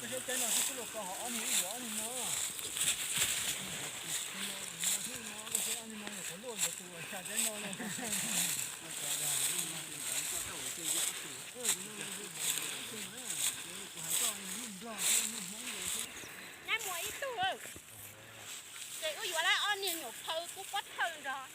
Nyab muaj ib tug, ces wb yuav lawv ob niag nyuam phawj kub pob thawj nrog.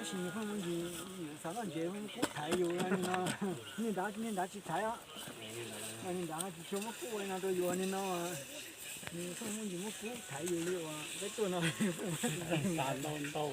Tab sis nyuam qhuav muaj ntsis xav loj ntev kub thaiv yus li no, niag nrad niag nrad tsis thaiv os. Niag nrad no tsis tshua muab kub ua li no rau yus li no. Nws pheej muab ntsis muab kub thaiv yus li uas peb tuaj no. Xa ntau ntau.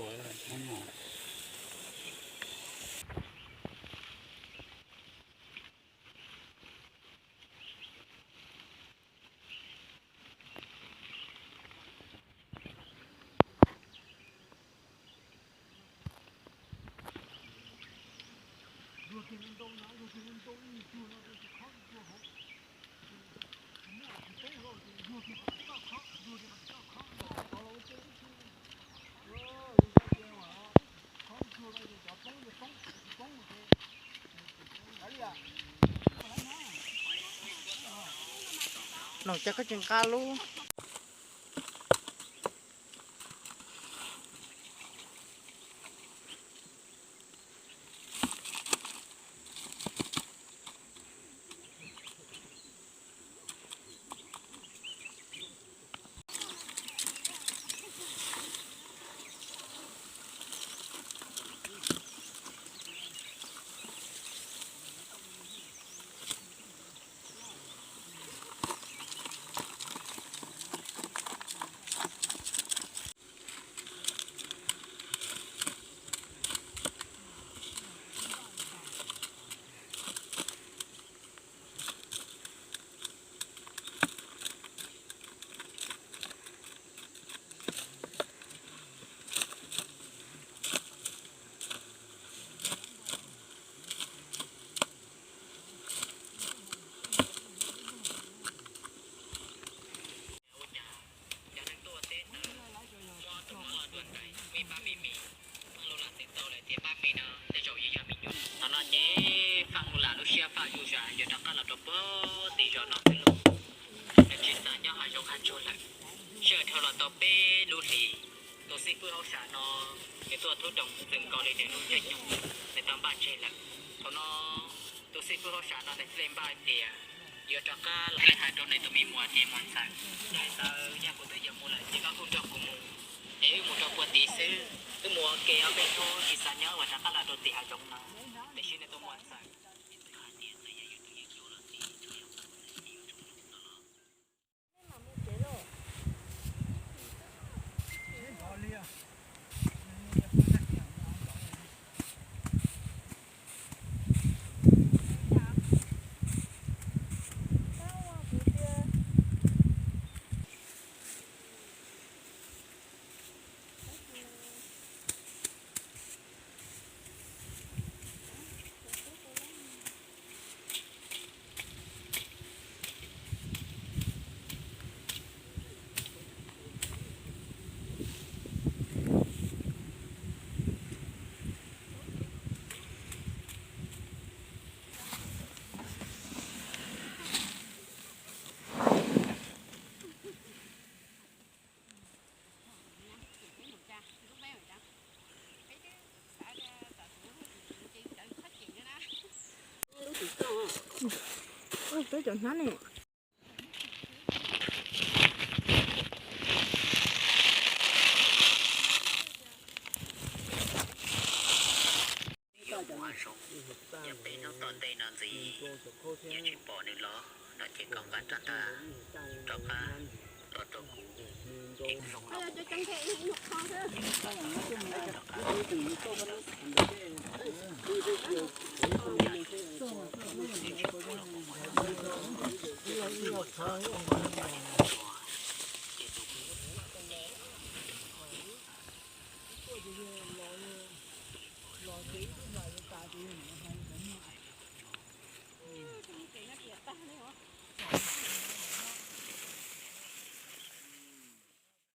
Noog ces koj tsis nqa lub. Cov neeg tuaj teb ntawd muab tus mov los dua ntais, me pab me me, pheej los lam txeem tau lawm thiab pab me no tej zaum yeej yog me nyuam. Thaum no ces Faj Lus Lam lub siab faj zuj zus yuav rov qab los rau puag tim zos no peb lub. Nws tsis xav nyob hav zoov hav tsuag lawm. Sij hawm dhau los tau peb lub hlis, tus xib fwb hauj sam no nws tuaj thub roos txwm nkaus li nws lub caij nyoog, nws tau npaj tseg lawm. Thaum no tus xib fwb hauj sam no nws thiaj li npaj hais tias yuav rov qab los hais rau nws tus me muam tias muam ntxawm, yog hais tias yog kuv twb yuav mus lawm ces koj kuj nrog kuv mus, es wb mus rau puag tid xwb, wb mus ua ke ob peb hnub tsis xav nyob uas rov qab los rau tim hav zoov no. Tiam sis nws tus muam ntxawm hais tias txawm yog yus tus yeej ncuab los tsis tshua yog kuv tus yeej ncuab los. Peb cov hnab ne. Yuav mus hav zoov, yog peb hnub tom ntej no ntxiv yog tsis pom nws los no ces koj nqa rab ntaj rov qab los rau kuv ib hnub no.